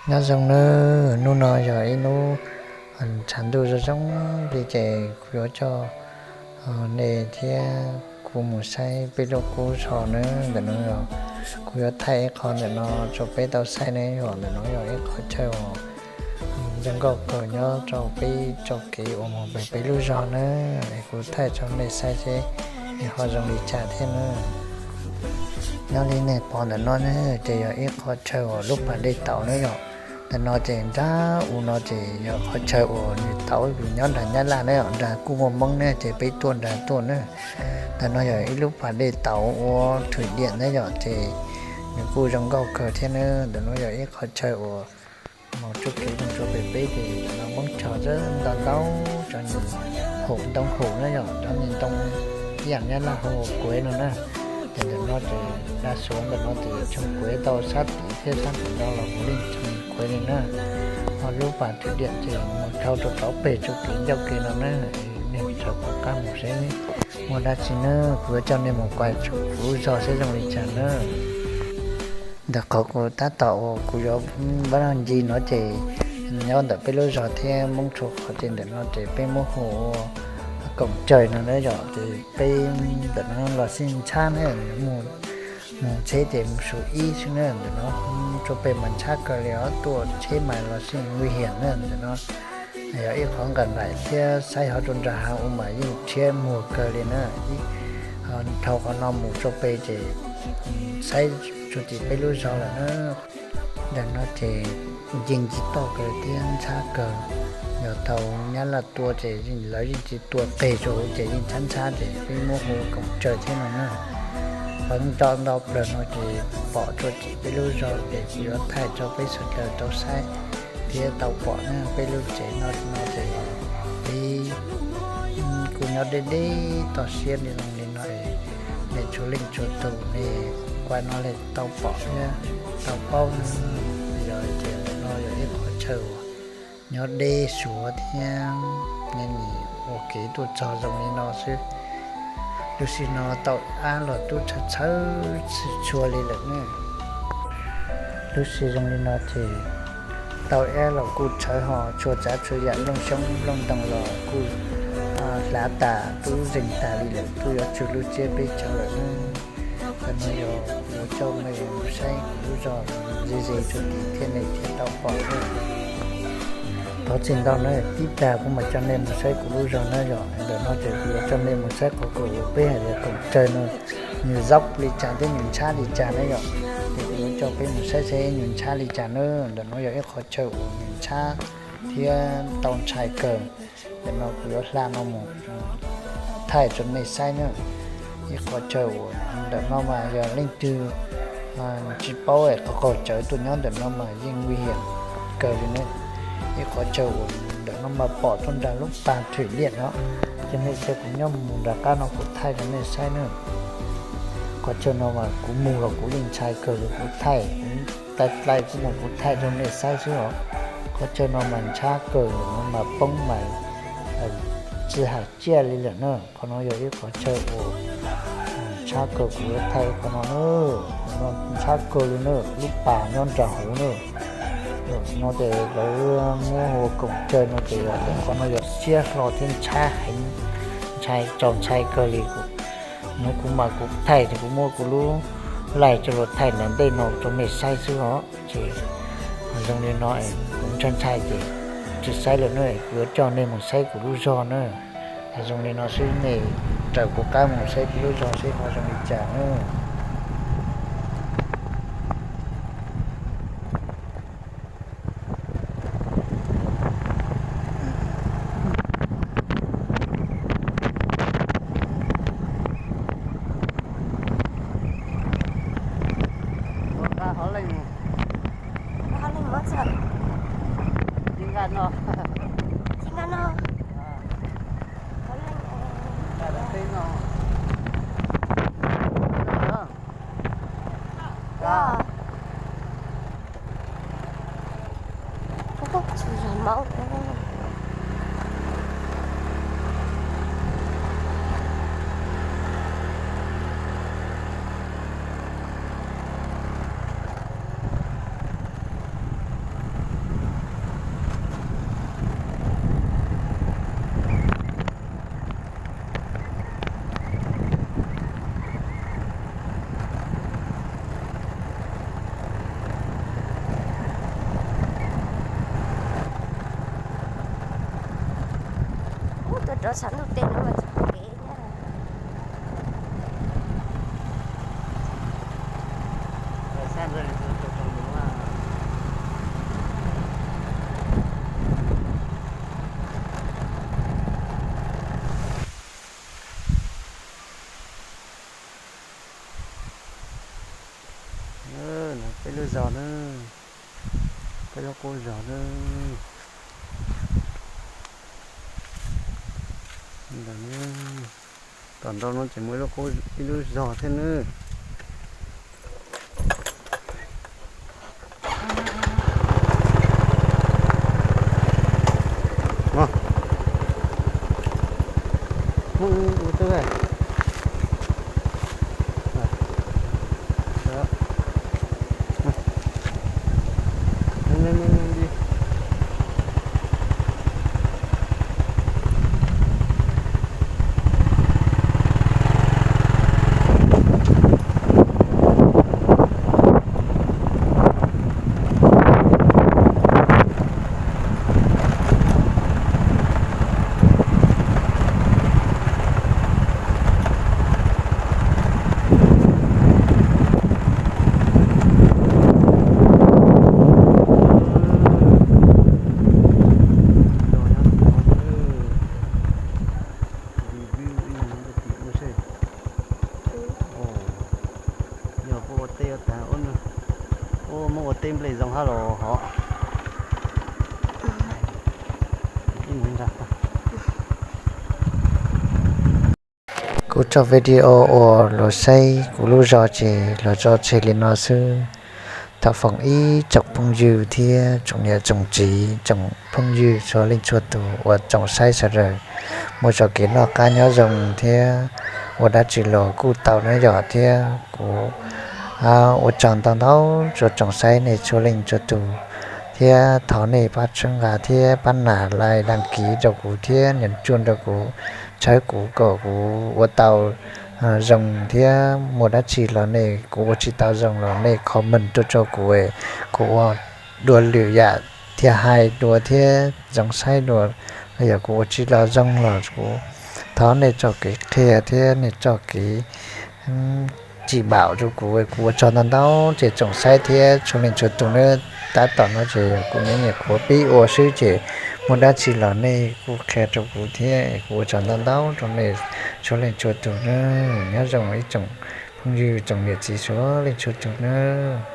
Nyob zoo nawb, hnub no yog ib hnub tshav ntuj zoo zoo li ces kuv yuav coj nej thiab kuv mus saib peb lub qub zos nawb. Ntawm no yog kuv yuav thaij ib qho ntawm no rau peb tau saib ne, yog ntawm no yog ib qhov chaw uas zoo nkauj kawg nyob rau peb txoj kev uas mus pem peb lub zos na. Kuv thaij rau nej saib seb nws ho zoo li cas thiab na. Nyob li nej pom ntawm no ne, ces yog ib qho chaw uas lub pas dej tauv na yom. Ntawm no ces nrag u no ces yog qhov chaw uas nws tauv vim nyob nram Nyab Laj na yom, nrag kuj muaj Hmoob ne ces peb tuaj nrag tuaj na. Ntawm no yog ib lub pas dej tauv ua thwm diam na yom, ces nws kuj zoo nkauj kawg thiab na. Ntawm no yog ib qhov chaw uas mus txoj kev mus rau pem peb ces ntawm no Hmoob cog zab ntau ntau, cov niag haum ntoo haum na yom, cov niag ntoo ib yam Nyab Laj hu kuev no na. Ces ntawm no ces dag suav ntawm no ces tsoo kuev tau sab tid thiab sab tim no los kuv yeej tsoo kuev li na. Ho lub pas thwm diam ces mus dhau rau tod pem txoj kev ncauj kev no na. Nej sawv kom qab mus seb muaj dab tsi na, kuv yuav coj nej mus kuaj txog kuv lub zos seb zoo li cas na. Ntawm qhov kuv tab tom uas kuv yuav npaj noj nci no ces nyob ntawm peb lub zos thiab Hmoob tshua qhov ces ntawm no ces peb muab hu ua Koom Tsawg no na yom. Ces peb ntawm no los xij ntshab na, mus tsheb ces mus su ib xwb na, ntawm no rau pem mas ntshab kawg li os, tuaj tsheb mas los xij nqui hiam na. Ntawm no yog ib qhov nqaim nqaim thiab saib hov rau nram hav ua mas yeej rhiab muag kawg li na. Dhau qhov no mus rau pem ces saib txog tim peb lub zos lawm na. Ntawm no ces yeej tsis toj kawg thiab ntshab kawg. Yog thaum Nyab Laj tua ces lawv yeej tsis tua qeg rau hauv ces yeej ntshab ntshab ces peb muab hu Koom Tsawg thiab no na. Qhov nto ntau plaws no ces pom txog tim peb lub zos ces kuv yuav thaij rau peb sawv daws tau saib thiab tau pom na. Peb lub tsev no no ces peb kuj nyob deb deb toj siab li no li no, nej txhua leej txhua tus nej kuaj no nej tau pom thiab tau paub na. Yog ces no yog ib qhov chaw uas nyob deb suav thiab nyob nim ua kev tuaj txog zoo li no xwb. Lub sij no tau ab los tub txhawv txhawv txhua txhua li lawm ne. Lub sij zoo li no ces tau ab los kuj txhawv ho txhua tsav txhua yam nplooj xyoob nplooj ntoo los kuj hlav tas tub zeeg tas li lawm, kuj yuav tsum lub tsiab peb caug lawm ne. Ntawm no yog kuv yuav coj nej mus saib kuv lub zos ze ze txog tim thiab nej thiaj tau pom na. Thov txim ntau na, tib tag kuv mam coj nej mus saib kuv lub zos na yom. Ntawm no ces kuv yuav coj nej mus saib qhov uas peb hais tias Koom Tsawg no nws zaub li cas thiab nws ntshab li cas na yom. Ces kuv yuav coj peb mus saib seb nws ntshab li cas na. Ntawm no yog ib qhov chaw uas nws ntshab thiab tau ntshai kawg. Ntawm no kuv yuav hla no mus thaij rau nej saib na. Ib qhov chaw uas ntawm no mas yog leej twg tsis paub es qaug qaug cawv tuaj nyob ntawm no mas yeej nqui hiam kawg li ne. Ib qhov chaw uas ntawm no mas pom tuaj nram lub pas thwm diam no. Ces nej cia kuv nyob mus nram qab no kuv thaij rau nej saib na. Qhov chaw no mas kuv mus los kuv yeej ntshai kawg li, kuv thaij, kuv tais dlai kuv mus kuv thaij rau nej saib xwb os. Qhov chaw no mas ntshab kawg, ntawm no mas poob mas tsis hais tsiaj li lawm na. Qhov no yog ib qhov chaw uas ntshab kawg, kuv yuav thaij qhov no na. Ntshab kawg li na, lub pas nyob nram hauv na. No ces lawv muab hu ua Koom Tsawg no ces yog qhov no yog siab hlo thiab ntshab heev, ntshai txaus ntshai kawg li. Hnub kuv mas kuv thaij ces kuv muab kuv lub live coj los thaij nram ntej no rau nej saib xwb os. Ces zoo li no kuv ntshai ntshai ces tsis saib lawm na, kuv yuav coj nej mus saib kuv lub zos na. Zoo li no xwb nej raws kuv qab mus saib kuv lub zos seb ho zoo li cas na. Ua nqa hov leej, hov leej muab txog, ci nqa no, ci nqa no, hov leej, nqa teb no. Tsuas yog maub. Rau sab ntug teb no mas tsis pom kev thiab. Peb lub zos na, peb lub qub zos na. Tom ntej no ces muaj ib lub zos thiab na. Yog puab ua teb ua tag, muab ua teb nplej zoo hab los hov. Kuv tso video uas los saib kuv lub zos ces los tso tseg li no xwb. Thov foom ib tsoom phooj ywg thiab tsoom niam tsoom txiv tsoom phooj ywg txhua leej txhua tus uas tsoom saib sawv daws muaj txoj kev noj qab nyob zoo thiab ua dab tsi los kuj tau na yom. Thiab kuv ua tsaug ntau ntau rau tsoom saib nej txhua leej txhua tus thiab thov nej pab txhawb nqa thiab pab nias like, đăng ký rau kuv thiab nias tsuaj rau kuv, txhawb kuv kom kuv ua tau zoo thiab muaj dab tsi los nej, kuv ua tsis tau zoo los nej comment tuaj rau kuv, kuv ua dua lwm yam thiaj hais dua thiab zoo saib dua. Los yog kuv ua tsis tau zoo los kuv thov nej txoj kev qhia thiab nej txoj kev chỉ bảo rau kuv, kuv ua tsaug ntau ntau. Ces tsoom saib thiab txhua leej txhua tus nawb, tab tom no ces yog kuv nyiam nyiam qhuav pib ua xwb ces muaj dab tsi los nej kuj qhia rau kuv thiab, kuv ua tsaug ntau ntau rau nej txhua leej txhua tus nawb. Nyob zoo ib tsoom phooj ywg tsoom niam txiv txhua leej txhua tus nawb.